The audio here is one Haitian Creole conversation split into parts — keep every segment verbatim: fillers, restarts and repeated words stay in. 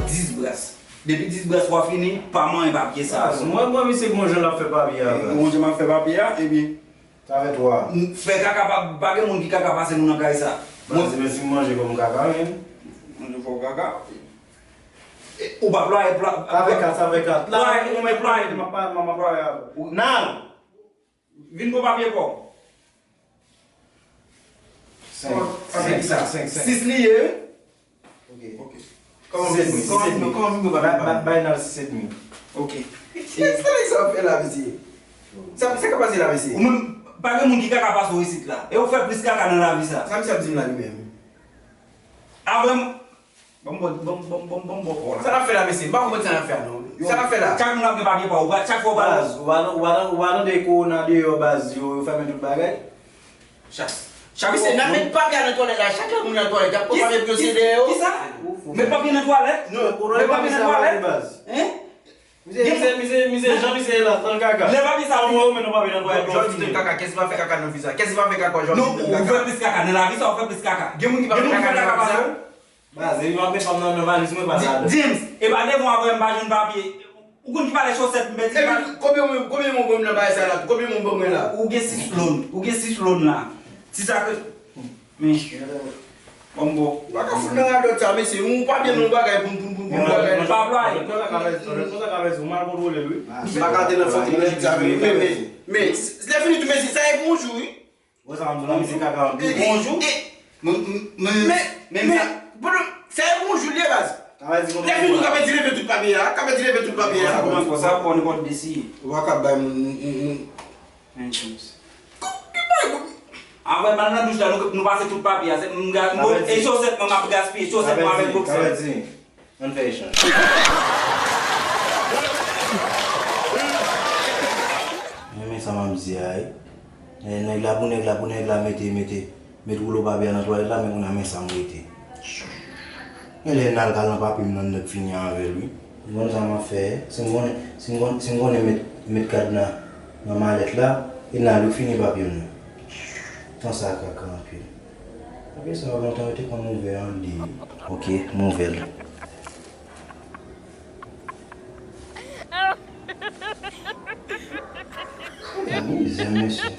dis bras. Depi dis bras w a fini, pa manyen papye sa. Mwen, mwen, misye, gon jan l ap fè papye a. Gon jan m ap fè papye a, ebyen. Sa fè twa. Fè kaka pa, pa gen moun ki kaka pase nou nan kay sa. Mwen, men si m manje kòm kaka, men. Manje fò kaka. Ou pa plwaye, plwaye. Sa fè kat, sa fè kat. La, mwen, mwen, plwaye, m ap, m ap plwaye avè w. Nan! Vin pran papye pa w. Senk. Senk sa. Senk, senk. Sis li ye, wi. Ok. Ok. Sisèdmi, sisèdmi. Kòman, kòman, kòman, bay, bay, bay nan sisèdmi. Ok. Sa nèg sa ap fè la, mesye? Sa, sa ka pase la, mesye? Ou menm, pa gen moun ki kaka pase w isit la. E ou fè plis kaka nan lavi sa. Sa misye ap di m la, li menm? Avè m, Ban m bò, ban m, ban m, ban m, ban m bò kò w la. Sa n ap fè la, mesye? M pa konprann sa n ap fè a, non. Sa n ap fè la? Chak moun ap gen papye pa w. Chak fwa w pral. Baz, ou pa nan, ou pa nan, ou pa nan de kowona deyò, baz, yo, yo fèmen tout bagay. Chak, chak fwa. Mesye, n ap met papye a nan twalèt la. Chak lè moun nan twalèt, y ap pran papye pou yo sede yo. Kisa? Met papye nan twalèt? Non, met papye nan twalèt? Hein? Mizè, mizè, mizè, mizè, jan mizè ye la, nan kaka. Lè papye sa vini. Mwen, mwen, nou pa vin nan twalèt, nou fini. Kaka, kèsi pa fè kaka nan vi sa? Kèsi pa fè kaka, jòj? Non, ou fè plis kaka. Nan lavi sa, ou fè plis kaka. Gen moun ki pa fè kaka nan vi sa? Baz, e yo ap met fanm nan, nan valiz mwen, pa sa. James, e pa devan w ap wè m pa jwenn papye. Ou konn ki valè chosèt m pèdi? Epi, konbyen moun, konbyen moun ban m nan bagay sa la? Konbyen moun ban mwen la? Ou gen sis loan, ou gen sis loan la. Ti sa ke, men, ban m bò. Ou pa ka fout nan radòt sa, mesye. Ou pa byen nan bagay, poum, poum, poum, poum, bagay. Pa plwaye. Konsa ka fè, konsa ka fè, ou mal kontwole l, wi. M pa ka te nan fòt nèg sa, men, men, men, lè fini tou, mesye, sa e pou yon jou, wi. Wè sa m di w la, misye kaka anpil. Bonjou. Men, men, men, men, sa e bonjou l ye, baz. Lè fini, ou ka pèdi leve tout papye a, ka pèdi leve tout papye a. Sa kòmanse konsa, pa nenpòt desi. Ou pa ka bay moun, moun, moun, moun. Men, James. Apre, m al nan douch la, nou, nou pase tout papye a. Se, m ga-, e chosèt mwen, m ap gaspiye chosèt mwen avèk boksè. Ann fè echanj. Renmen sa m ap di a, wi. Eh, nèg la pou nèg la, pou nèg la mete, mete, met woulo papye a nan twalèt la, men kounye a men sa m rete. Genlè n al kal nan papye m nan nèt fini avè l, wi. Ou konn sa m ap fè? Si m konnen, si m konnen, si m konnen met, met kadna nan malèt la, e n al wi fini papye m nan. Tan sa kaka anpil. Papye sa yo lontan yo te konn ouvè an de. Ok, m ouvè l. Mizè, mesye.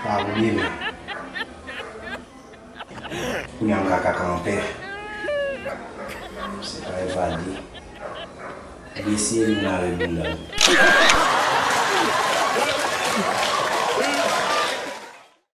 Pa bliye m. Kounye a m ka kaka anpè. Se pa evade. Li eseye vin lave bounda m.